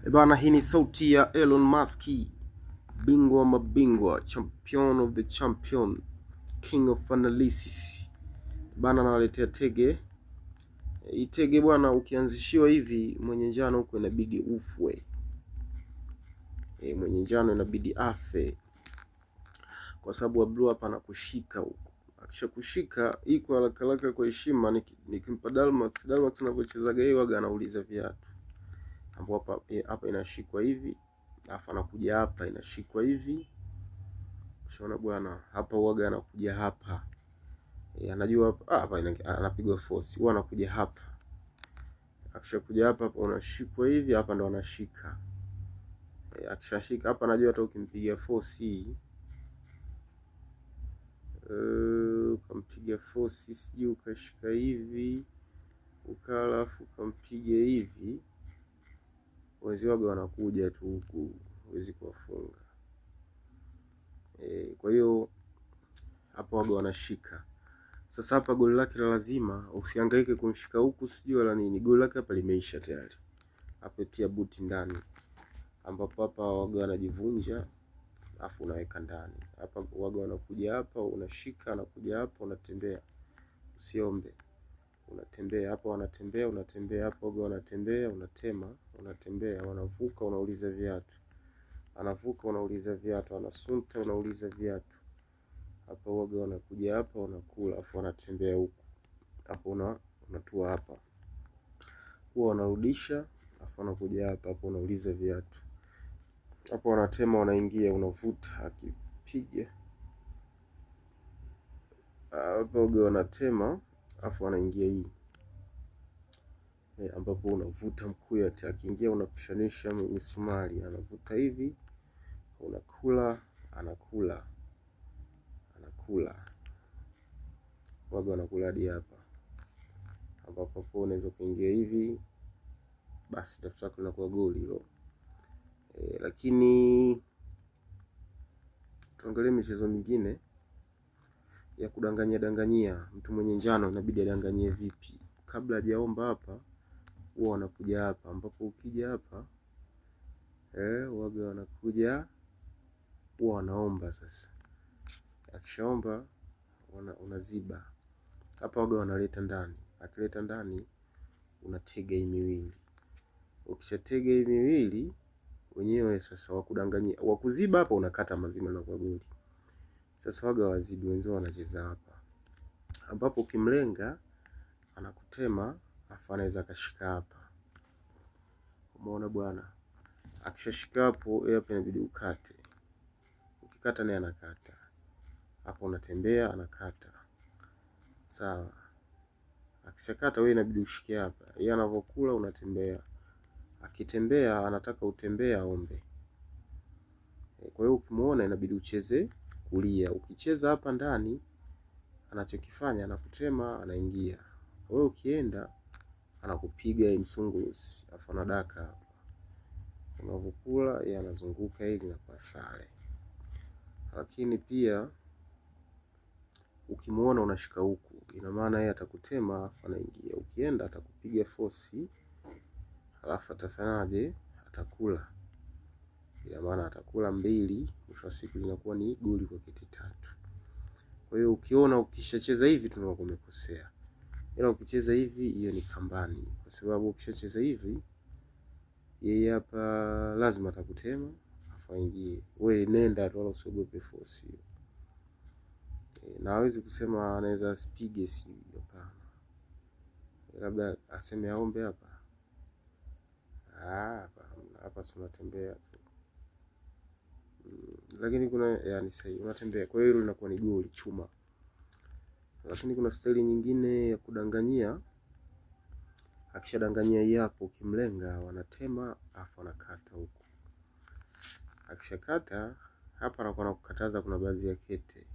E bana, hii ni sauti ya Elon Musk, bingwa wa mabingwa, champion of the champion, king of analysis. Bana, nawaletea tege. Hii tege bwana, ukianzishiwa hivi mwenye njano huko inabidi ufwe. Mwenye njano inabidi afe kwa sababu wa blue hapa anakushika huko. Akishakushika hii kwa haraka haraka, kwa heshima, nikimpa Dalmax, Dalmax anavyochezaga yeye waga anauliza viatu ambapo hapa hapa inashikwa hivi, alafu anakuja hapa inashikwa hivi. Ushaona bwana, hapa uwaga anakuja hapa anajua hapa hapa anapigwa force, huwa anakuja hapa. Akishakuja hapa hapa unashikwa hivi, hapa ndo anashika. Akishashika hapa anajua hata ukimpiga force hii ukampiga force sijui ukashika hivi ukalafu ukampiga hivi, wezi waga wanakuja tu huku, huwezi kuwafunga. Kwa hiyo hapo waga wanashika. Sasa hapa goli lake la lazima, usihangaike kumshika huku sijui wala nini, goli lake hapa limeisha tayari. Hapo tia buti ndani, ambapo hapa waga wanajivunja afu unaweka ndani. Hapa waga wanakuja hapa, unashika, anakuja hapa, unatembea, usiombe, unatembea hapa, wanatembea, unatembea hapa, waga wanatembea, unatema, unatembea, wanavuka, unauliza viatu, anavuka, unauliza viatu, anasunta, unauliza viatu. Hapa waga wanakuja hapa, wanakula, afu wanatembea huku, hapo unatua hapa, huwa wanarudisha, afu wanakuja hapa, hapo unauliza viatu, hapo wanatema, wanaingia, unavuta, akipiga hapo waga wanatema, afu wanaingia hii ambapo unavuta mkuyu, akiingia unapishanisha misumari, anavuta hivi, unakula, anakula, anakula, waga wanakula hadi hapa, ambapo hapo unaweza kuingia hivi, basi tafuta linakuwa goli hilo. Lakini tuangalie michezo mingine ya kudanganyia danganyia. Mtu mwenye njano inabidi adanganyie vipi? Kabla hajaomba hapa, huwa wanakuja hapa, ambapo ukija hapa waga wanakuja huwa wanaomba. Sasa akishaomba unaziba hapa, waga wanaleta ndani. Akileta ndani unatega hii miwili, ukishatega hii miwili wenyewe sasa wakudanganyia, wakuziba hapa, unakata mazima na kwa goli. Sasa waga wazibi wenzao wanacheza hapa, ambapo ukimlenga anakutema, afu anaweza akashika hapa. Umeona bwana, akishashika hapo, yeye hapa inabidi ukate. Ukikata naye anakata hapo, unatembea anakata, sawa. Akishakata wewe inabidi ushike hapa, yeye anavokula unatembea, akitembea anataka utembee aombe. Kwa hiyo ukimuona inabidi ucheze kulia. Ukicheza hapa ndani, anachokifanya anakutema, anaingia. Wewe ukienda anakupiga msungurusi, afu anadaka hapa. Unavokula yeye anazunguka ili na kwa sare. Lakini pia ukimuona unashika huku, ina maana yeye atakutema afu anaingia. Ukienda atakupiga fosi, alafu atafanyaje? Atakula. Ina maana atakula mbili, mwisho wa siku linakuwa ni goli kwa kiti tatu. Kwa hiyo ukiona ukishacheza hivi tunakuwa umekosea, ila ukicheza hivi hiyo ni kambani, kwa sababu ukishacheza hivi yeye hapa lazima atakutema afu aingie. Wewe nenda tu, wala usiogope force hiyo. Na hawezi kusema anaweza asipige, sijui, hapana, labda aseme aombe hapa. Hapa hapa si unatembea tu. Lakini kuna yani sahihi unatembea, kwa hiyo hilo linakuwa ni goli chuma. Lakini kuna staili nyingine ya kudanganyia. Akishadanganyia hii hapo, ukimlenga wanatema afu anakata huku. Akishakata hapa anakuwa anakukataza, kuna baadhi ya kete.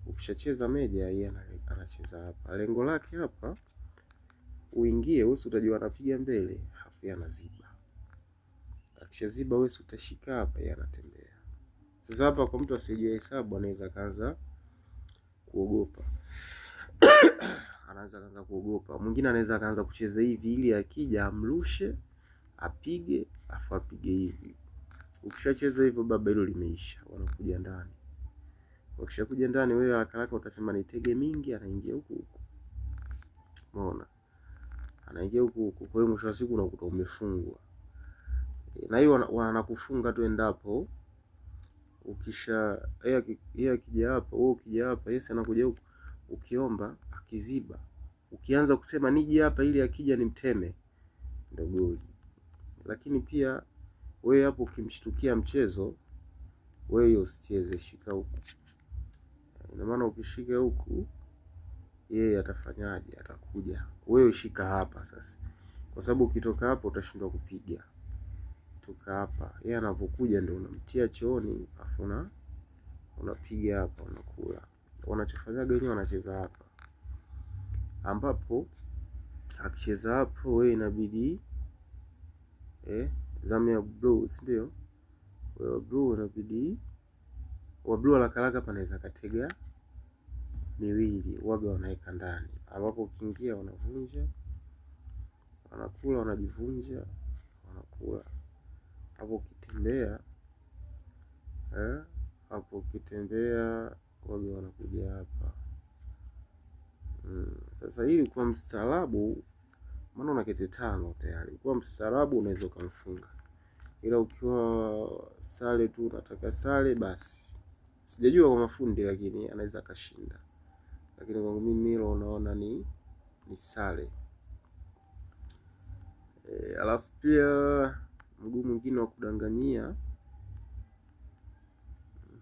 Ukishacheza meja, yeye anacheza hapa. Lengo lake hapa uingie, wewe utajua anapiga mbele, afu yeye anaziba. Akishaziba wewe utashika hapa, yeye anatembea. Sasa hapa kwa mtu asiyejua hesabu anaweza kaanza kuogopa. Anaanza kaanza kuogopa. Mwingine anaweza kaanza kucheza hivi ili akija amrushe, Apige afu apige hivi. Ukishacheza hivyo baba, hilo limeisha, wanakuja ndani. Wakishakuja ndani, wewe haraka haraka utasema nitege mingi, anaingia huku huku, umeona, anaingia huku huku. Kwa hiyo mwisho wa siku unakuta umefungwa, na hiyo wanakufunga tu endapo ukisha yeye akija hapa, wewe ukija hapa, yes anakuja huku, ukiomba akiziba, ukianza kusema nije hapa ili akija nimteme, ndio goli. Lakini pia wewe hapo ukimshtukia mchezo, wewe usicheze, shika huku. Ina maana ukishika huku yeye atafanyaje? Atakuja. Wewe shika hapa sasa, kwa sababu ukitoka hapo utashindwa kupiga. Toka hapa, yeye anavyokuja ndio unamtia chooni, afu unapiga hapa, unakula. Wanachofanyaga wenyewe wanacheza hapa, ambapo akicheza hapo wewe inabidi zamu ya blue, si ndio? Wewe blue inabidi wa blue haraka haraka hapa anaweza katega miwili, waga wanaweka ndani, ambapo ukiingia wanavunja, wanakula, wanajivunja, wanakula hapo. Ukitembea hapo, ukitembea waga wanakuja hapa. Sasa hii kwa mstaarabu, maana una kete tano tayari. Kwa mstaarabu unaweza ukamfunga, ila ukiwa sare tu unataka sare, basi sijajua kwa mafundi, lakini anaweza akashinda. Lakini kwangu mimi Milo unaona ni sare. Alafu pia mguu mwingine wa kudanganyia,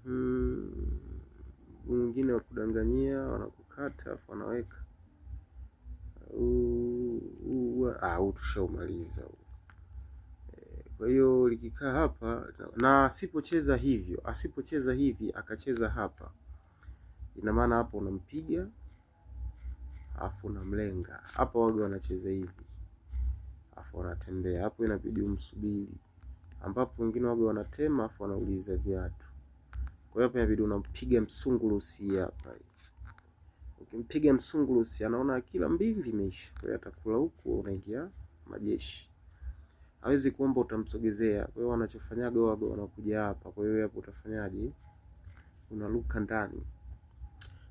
mguu mwingine wa kudanganyia wanakukata afu wanaweka huu tushaumaliza huu. Kwa hiyo likikaa hapa na asipocheza hivyo, asipocheza hivi akacheza hapa, ina maana hapo unampiga afu unamlenga hapa. Waga wanacheza hivi afu wanatembea hapo, inabidi umsubiri, ambapo wengine waga wanatema afu wanauliza viatu. Kwa hiyo hapa inabidi unampiga msungurusi hapa. Ukimpiga msungurusi anaona kila mbili limeisha, kwa hiyo atakula huku, unaingia majeshi. Hawezi kuomba, utamsogezea. Kwa hiyo wanachofanyaga waga wanakuja hapa. Kwa hiyo hapo utafanyaje? Unaruka ndani,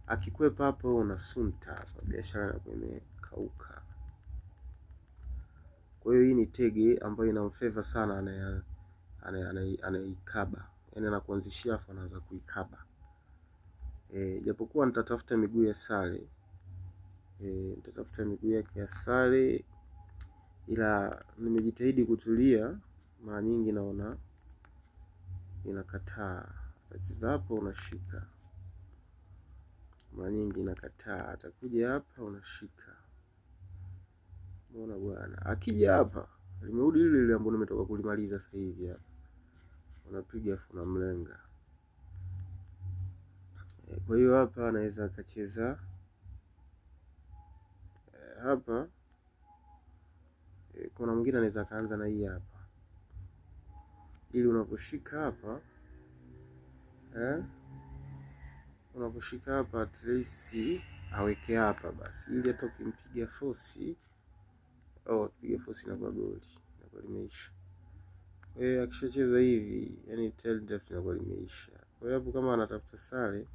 akikwepa hapo unasunta hapa, biashara inakuwa imekauka. Kwa hiyo hii ni tege ambayo inamfavor sana anaikaba, yaani anakuanzishia afu anaanza kuikaba. Japokuwa nitatafuta miguu ya sare, nitatafuta miguu yake ya sare, ila nimejitahidi kutulia, mara nyingi naona inakataa. Atacheza hapo unashika, mara nyingi inakataa. Atakuja hapa unashika. Umeona bwana, akija hapa limerudi lile lile ambalo nimetoka kulimaliza sasa hivi hapa, unapiga afu unamlenga. Kwa hiyo hapa anaweza akacheza hapa. Kuna mwingine anaweza akaanza na hii hapa, ili unaposhika hapa unaposhika hapa at least aweke hapa basi, ili hata ukimpiga fosi au akipiga fosi inakuwa goli, inakuwa limeisha. Kwa hiyo akishacheza hivi, yani tail draft inakuwa limeisha. Kwa hiyo hapo kama anatafuta sare,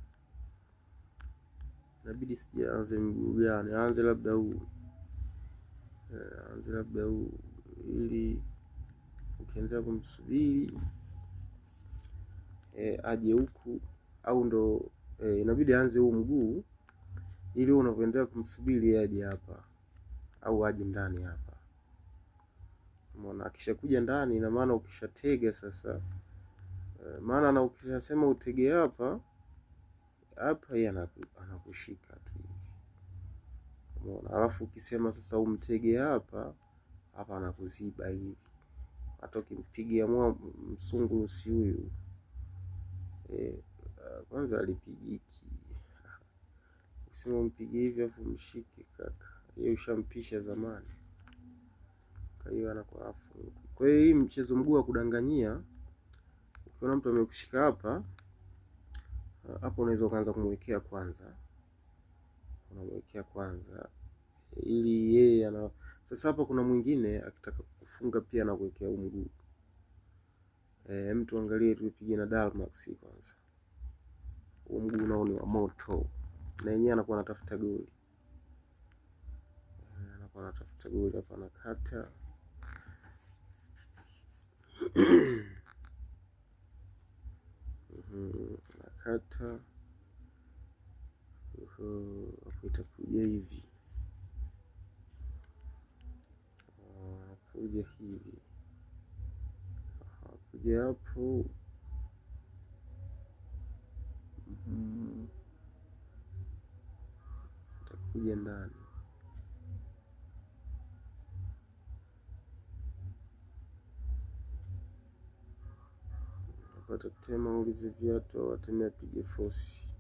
inabidi sijaanze mguu gani, aanze labda huu, aanze labda huu, ili ukiendelea kumsubiri aje huku au ndo inabidi aanze huu mguu ili unavyoendelea kumsubiri aje hapa au aje ndani hapa. Umeona, akishakuja ndani, ina maana ukishatega sasa, maana na ukishasema utege hapa hapa, yeye anakushika tu hivi. Umeona, alafu ukisema sasa umtege hapa hapa, anakuziba hivi. Hata ukimpigia mwa msungurusi huyu kwanza alipigiki. Ukisema umpige hivi afu mshike kaka, yeye ushampisha zamani. Kwa hiyo anakuwa afu. Kwa hiyo hii mchezo mguu wa kudanganyia, ukiona mtu amekushika hapa hapo, unaweza ukaanza kumwekea kwanza, unamwekea kwanza ili yeye ana. Sasa hapa kuna mwingine akitaka kukufunga Akifunga pia anakuwekea huu mguu. Mtu angalie tuipige na Dalmax kwanza. Huu mguu nao ni wa moto. Na yenyewe anakuwa anatafuta goli. Anakuwa anatafuta goli hapa anakata. Anakata. Hapo itakuja hivi. Kuja hivi. Kuja hapo. Itakuja ndani. Hapa atatema ulize viatu au ateme apige fosi.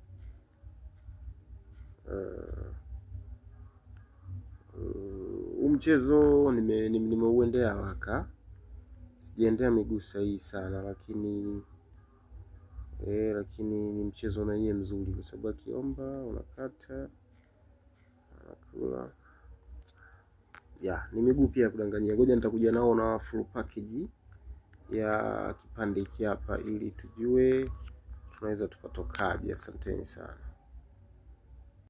Huu mchezo nimeuendea haraka. Sijaendea miguu sahihi sana, lakini lakini ni mchezo na yeye mzuri kwa sababu akiomba unakata anakula. Ya, ni miguu pia ya kudanganyia. Ngoja nitakuja nao na full package ya kipande hiki hapa ili tujue tunaweza tukatokaje. Asanteni sana.